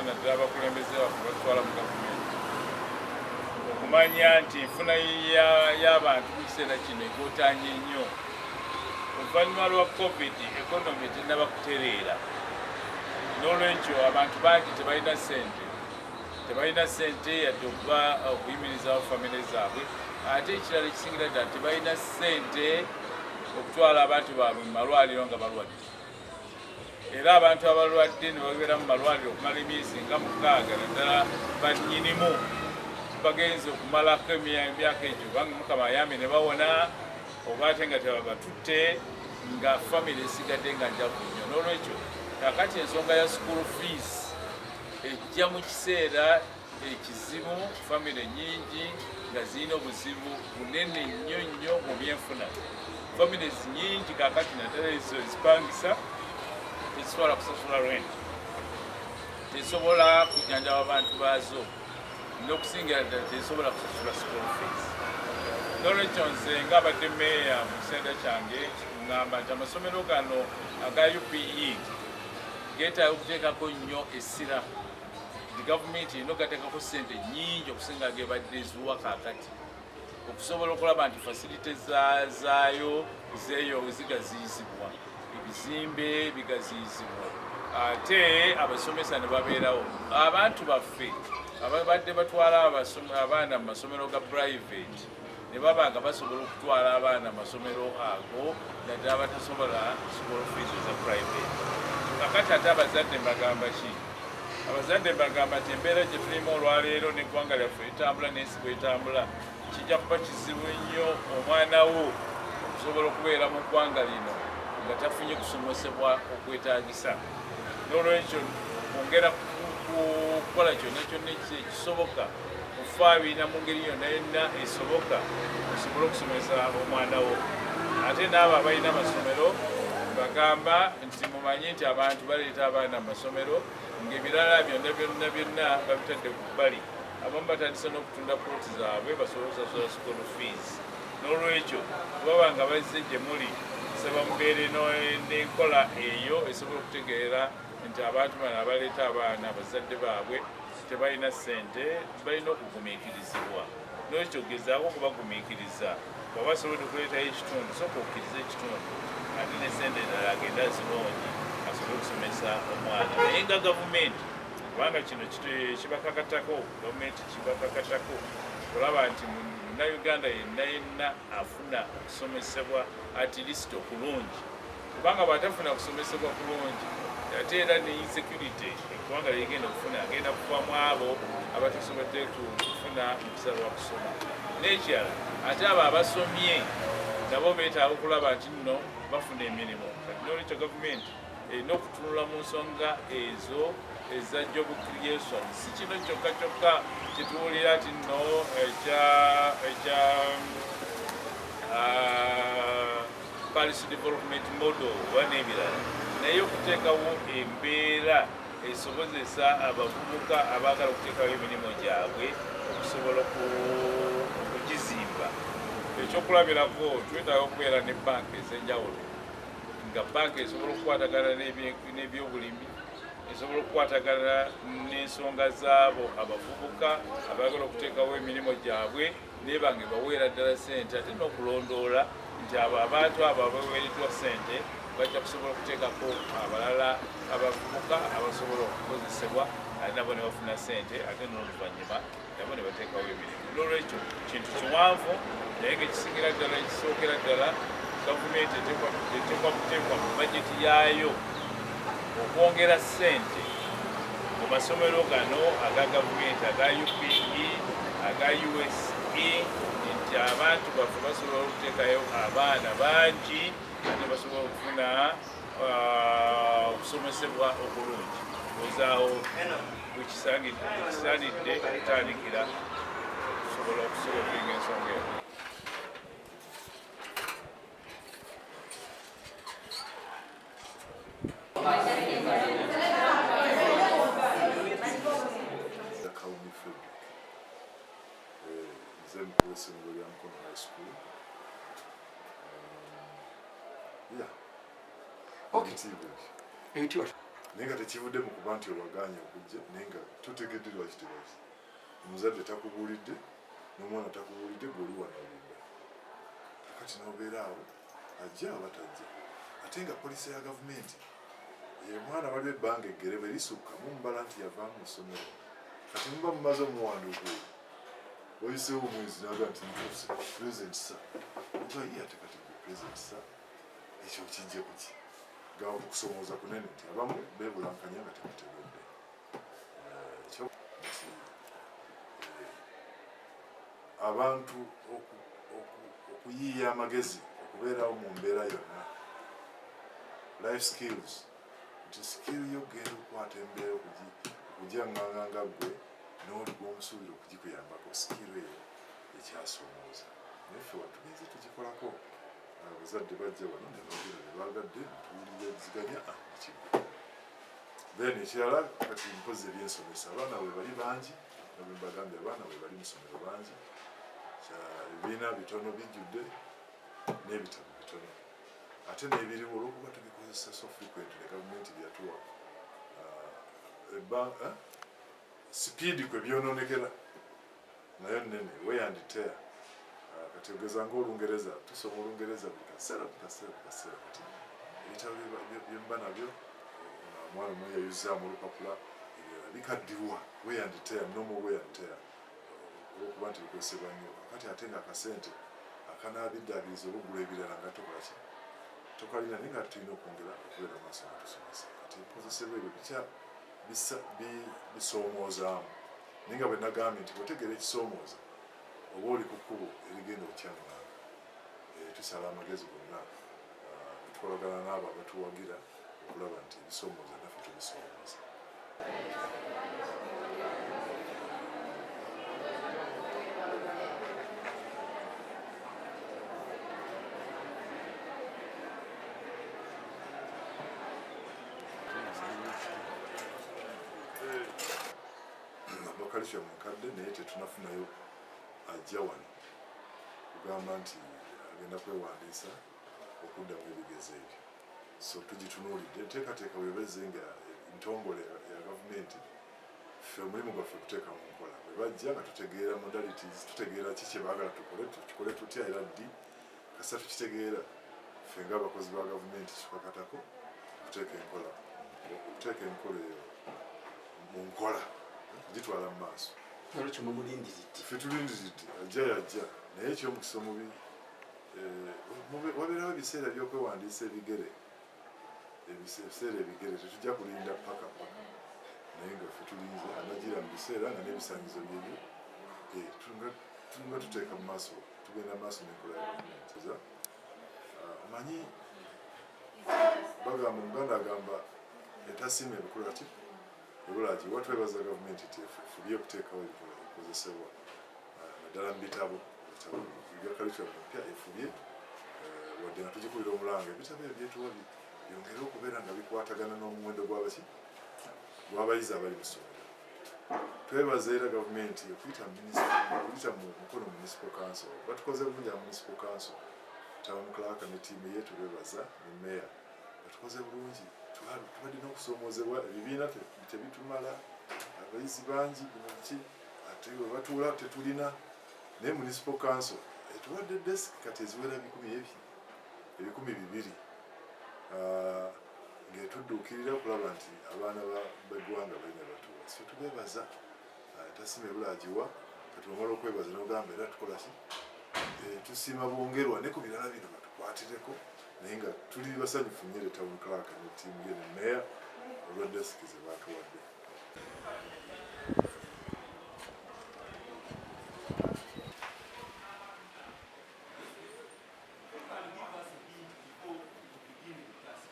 naddala abakulembeze baffe batwala mu gavumenti okumanya nti enfuna y'abantu mu kiseera kino egotaanye nnyo. Oluvannyuma lwa Covid, economy tennaba kutereera, n'olwekyo abantu bangi tebalina ssente, tebalina ssente yadde okuba okuyimirizawo famire zaabwe. Ate ekirala ekisingira ddala, tebalina ssente okutwala abantu baabwe mu malwaliro nga balwadde. Era abantu abalwadde ne babeera mu malwaliro okumala emyezi nga 6, naddala bannyinimu bagenze okumalako emyaka egyo, kubanga Mukama ayambye ne bawona, oba ate nga tebabatutte, nga famire esigadde nga njavu nnyo. N'olwekyo kakati ensonga ya school fees ejja mu kiseera ekizibu, famire nyingi nga zirina obuzibu bunene nnyo nnyo mu byenfuna. Families nyingi kakati, naddala ezo ezipangisa, tezisobola kusasula rent, tezisobola kujjanjaba abantu baazo, n'okusingira ddala tezisobola kusasula school fees. Nolwekyo nze ng'abadde meeya mu kisenda kyange ŋŋamba nti amasomero gano aga UPE geetaaga okuteekako nnyo essira, nti gavumenti erina okugateekako ssente nnyingi okusinga gebadde eziwa kaakati, okusobola okulaba nti facility zaayo zeeyo zigaziyizibwa, ebizimbe bigaziyizibwa, ate abasomesa ne babeerawo. Abantu baffe ababadde batwala abaana mu masomero ga private ne baba nga basobola okutwala abaana mu masomero ago, naddala batasobola school fees eza private. Kakati ate abazadde mbagamba ki? Abazadde mbagamba nti embeera gye tulimu olwaleero n'eggwanga lyaffe litambula n'ensi bwetambula, kijja kuba kizibu nnyo omwana wo okusobola okubeera mu ggwanga lino nga tafunye kusomesebwa okwetaagisa. N'olwekyo ongera kukola kyonna kyonna ekisoboka kufaabiina mu ngeri yonna yonna esoboka osobole okusomesa omwana wo. Ate n'abo abalina amasomero bagamba nti mumanye nti abantu baleeta abaana mu masomero ng'ebirala byonna byonna byonna babitadde ku bbali. Abamu batandise n'okutunda ploti zaabwe basobole okusasula school fees. N'olwekyo baba nga bazze gye muli, saba mubeere n'enkola eyo esobola okutegeera nti abantu bano abaleeta abaana, abazadde baabwe tebalina ssente, balina okugumiikirizibwa. N'olwekyo gezaako okubagumiikiriza. Bw'aba asobodde okuleetayo ekitundu, sooka okkirize ekitundu, ate ne ssente endala agende azinoonye asobole okusomesa omwana. Naye nga gavumenti, kubanga kino kibakakatako, gavumenti kibakakatako olaba nti Munnayuganda yenna yenna afuna okusomesebwa at least okulungi, kubanga bw'atafuna kusomesebwa kulungi, ate era ne insecurity eggwanga lyegenda okufuna, agenda kuva mu abo abatasobodde kufuna mukisa lwa kusoma. N'ekirala ate, abo abasomye nabo beetaaga okulaba nti nno bafuna emirimu. Kati n'olwekyo gavumenti erina okutunula mu nsonga ezo eza job creation, si kino kyokka kyokka kyetuwulira nti nno ekya Parish Development Model oba n'ebirala, naye okuteekawo embeera esobozesa abavubuka abaagala okuteekawo emirimu gyabwe okusobola okugizimba. Ekyokulabirako, twetaaga okubeera ne banka ez'enjawulo, nga banka esobola okukwatagana n'ebyobulimi, esobola okukwatagana n'ensonga zaabo abavubuka abaagala okuteekawo emirimu gyabwe, neba nga ebaweera ddala ssente, ate n'okulondoola nti abo abantu abo abaweereddwa ssente bajja kusobola okuteekako abalala abavubuka abasobola okukozesebwa, ate nabo ne bafuna ssente, ate n'oluvannyuma nabo ne bateekawo emirimu. N'olwekyo kintu kiwanvu, naye nga ekisingira ddala, ekisookera ddala, gavumenti eteekwa kuteekwa mu bajeti yaayo okwongera ssente mu masomero gano aga gavumenti, aga UPE, aga USE, nti abantu baffe basobola okuteekayo abaana bangi ate basobola okufuna okusomesebwa okulungi. Ozaawo wekisaanidde okutandikira okusobola okusolvinga ensonga eno. Kawumi Fredrick. Nze mukulu w'essomero lya Mukono High School. Yeah. Okay. Ebitiibwa. Ebitiibwa. Naye nga tekivudde mu kuba nti obagaanye okujja, naye nga totegedde lwaki tebazze. Omuzadde takubuulidde, n'omwana takubuulidde, gwe oli wano oludda. Kakati n'obeera awo, ajja aba tajja. Ate nga policy ya gavumenti, omwana waliwo ebbanga eggere bwe lisukka mumubala nti yavaamu mu ssomero. Kati muba mumaze omuwanduukula, wayiseewo omwezi n'agamba nti ntuuse, present sir. Oba ye ate kati gwe present sir, ekyo kijje ku ki? Gaba okusomooza kunene nti abamu beebulankanya nga tebategedde. Ekyo nti abantu okuyiiya amagezi okubeerawo mu mbeera yonna, life skills, nti skill yo ogenda okukwata embeera okugyaŋŋanga nga ggwe n'oli gw'omusuubira okugikuyambako, skill eyo ekyasomooza. Naye ffe watugenze tugikolako, abazadde bajja wano ne boogera bye baagadde, tuwuliriziganya nekiggwa. Then ekirala kati mpozi ebyensomesa, abaana bwe bali bangi, nga bwe mbagambye, abaana bwe bali mu ssomero bangi, ebibiina bitono bijjudde n'ebitabo bitono, ate n'ebiriwo olw'okuba tubikozesa so frequently, gavumenti byatuwa sipiidi kwe byonoonekera nayo nnene, wear and tear. Kati ogeza ng'Olungereza, tusoma Olungereza buli kaseera, buli kaseera, buli kaseera. Kati ebitabo bye mba nabyo, omwana omu yayuzaamu olupapula, ebirala bikaddiwa, wear and tear, normal wear and tear, olwokuba nti bikozesebwa nnyo. Kati ate nga akasente akanaabiddabiriza oba ogula ebirala nga tokola ki, tokalina, naye nga tulina okwongera okubeera maaso nga tusomesa. Kati ebikozesebwa ebyo bikya bisoomoozaamu, naye nga bwe nagambye nti bw'otegeera ekisoomooza oba oli ku kkubo erigenda okukyaŋŋanga. Tusala amagezi gonna, tukolagana n'abo abatuwagira okulaba nti ebisoomooza naffe tubisoomooza. Curriculum nkadde, naye tetunafunayo ajja wano kugamba nti agenda kwewandiisa okuddamu ebigezo ebyo. So tugitunuulidde enteekateeka bwebeze nga ntongole ya gavumenti. Ffe omulimu gwaffe kuteeka mu nkola. Bwe bajja nga tutegeera modalities, tutegeera ki kye baagala tukole, tukikole tutya era ddi, kasita tukitegeera, ffe ng'abakozi ba gavumenti kikakatako okuteeka enkola, okuteeka enkola eyo mu nkola, gitwala mu maaso. Nolwekyo mumulindiridde? Ffe tulindiridde, ajja yajja. Naye ekyomukisa omubi, wabeerawo ebiseera by'okwewandiisa ebigere, ebiseera ebigere. Tetujja kulinda paka paka, naye nga ffe tulinze anagira mu biseera nga n'ebisanyizo byebyo. Tulinga tuteeka mu maaso, tugenda mu maaso n'enkola ya gavumenti. Omanyi bagamba, Omuganda agamba, etasiima ebikola ki ebulagi. Watwebaza gavumenti nti efubye okuteekawo ebikozesebwa, naddala mu bitabo, ebitabo bya curriculum empya. Efubye, wadde nga tugikubira omulanga, ebitabo ebyo byetuwa byongere okubeera nga bikwatagana n'omuwendo gw'abaki, gw'abayizi abali mu ssomero. Twebaza era gavumenti okuyita mu Mukono Municipal Council. Batukoze bulungi aba Municipal Council, town clerk ne ttiimu ye, tubebaza, ne meya, batukoze bulungi. Tubadde n'okusoomoozebwa, ebibiina tebitumala, abayizi bangi, bino biki, ate we batuula tetulina. Naye Municipal Council etuwadde desk kati eziwera 200,000, ng'etudduukirira okulaba nti abaana b'eggwanga balina batuula. So tubebaza. Tasiima ebula agiwa. Kati omala okwebaza n'ogamba era tukola ki? Tusiima bwongerwa ne ku birala bino batukwatireko, naye nga tuli basanyufu nnyo ere town clerk ne ttiimu ye ne meya olwa desk ze baatuwadde. Can give us a hint before we begin the task.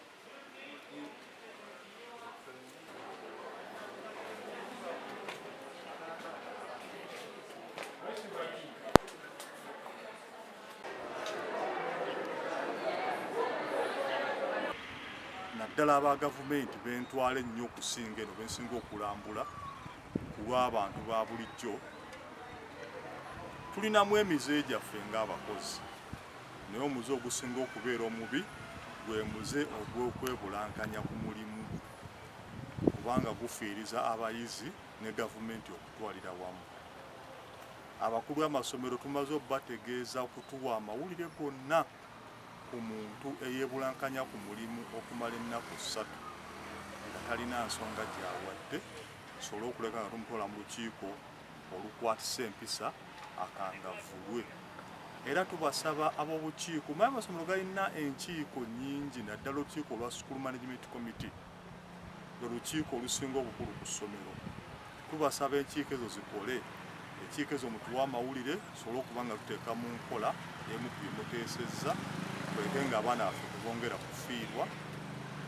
Naddala aba gavumenti bentwala ennyo okusinga eno bensinga okulambula ku lw'abantu ba bulijjo, tulinamu emize gyaffe ng'abakozi, naye omuze ogusinga okubeera omubi gwe muze ogw'okwebulankanya ku mulimu. Kubanga gufiiriza abayizi ne gavumenti okutwalira wamu. Abakulu b'amasomero tumaze okubategeeza okutuwa amawulire gonna ku muntu eyeebulankanya ku mulimu okumala ennaku 3 nga talina nsonga gy'awadde, tusobole okuleka nga tumutwala mu lukiiko olukwatisa empisa akangavvulwe. Era tubasaba ab'obukiiko, maye amasomero galina enkiiko nnyingi, naddala olukiiko olwa School Management Committee, lwe lukiiko olusinga obukulu ku ssomero. Tubasaba enkiiko ezo zikole, enkiiko ezo mutuwe amawulire tusobole okuba nga tuteeka mu nkola emu ku bye muteesezza, tuleke nga abaana baffe tebongera kufiirwa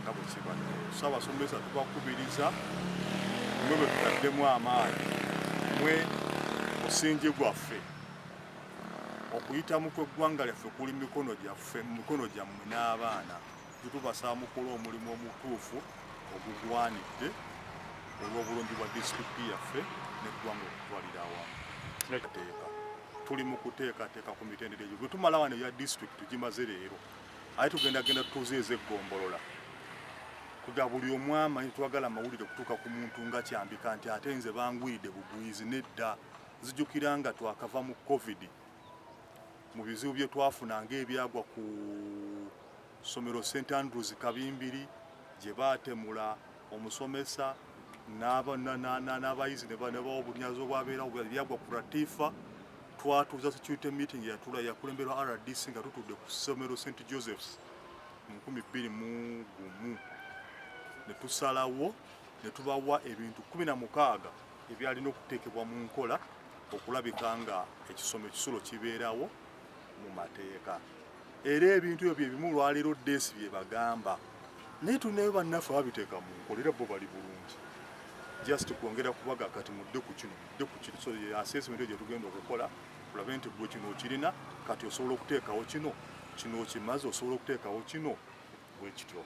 nga bwe kibadde. So abasomesa tubakubiriza, mwe bwe tutaddemu amaanyi, mwe musingi gwaffe. Okuyitamu kw'eggwanga lyaffe kuli mu mikono gyaffe, mu mikono gyammwe n'abaana. Tubasaba mukole omulimu omutuufu ogugwanidde olw'obulungi bwa disitulikiti yaffe n'eggwanga okutwalira awamu. Teeka tuli mu kuteekateeka ku mitendera egyo. Bwe tumala wano eya disitulikiti tugimaze leero, ate tugenda genda tutuuze ez'eggombolola kuga buli omu amanyi. Twagala amawulire kutuuka ku muntu nga kyambika nti ate nze bangwiridde bugwizi. Nedda, nzijukira nga twakava mu COVID, mu bizibu bye twafuna ng'ebyagwa ku ssomero St Andrews Kabimbiri gye baatemula omusomesa n'abayizi ne bawa obunyazi obwabeerawo, byagwa ku Latifa. Twatuuza security meeting yatula yakulemberwa RDC nga tutudde ku ssomero St Josephs mu 2001, ne tusalawo ne tubawa ebintu 16 ebyalina okuteekebwa mu nkola okulabika nga ekisomo ekisulo kibeerawo mu mateeka. Era ebintu ebyo bye bimu olwaleero DEESI bye bagamba, naye tulinayo bannaffe babiteeka mu nkola era bo bali bulungi, just kwongera kubaga kati mudde ku kino, mudde ku kino. So assessment eyo gye tugenda okukola tulabe nti gwe kino okirina, kati osobola okuteekawo kino, kino okimaze, osobola okuteekawo kino, bwe kityo.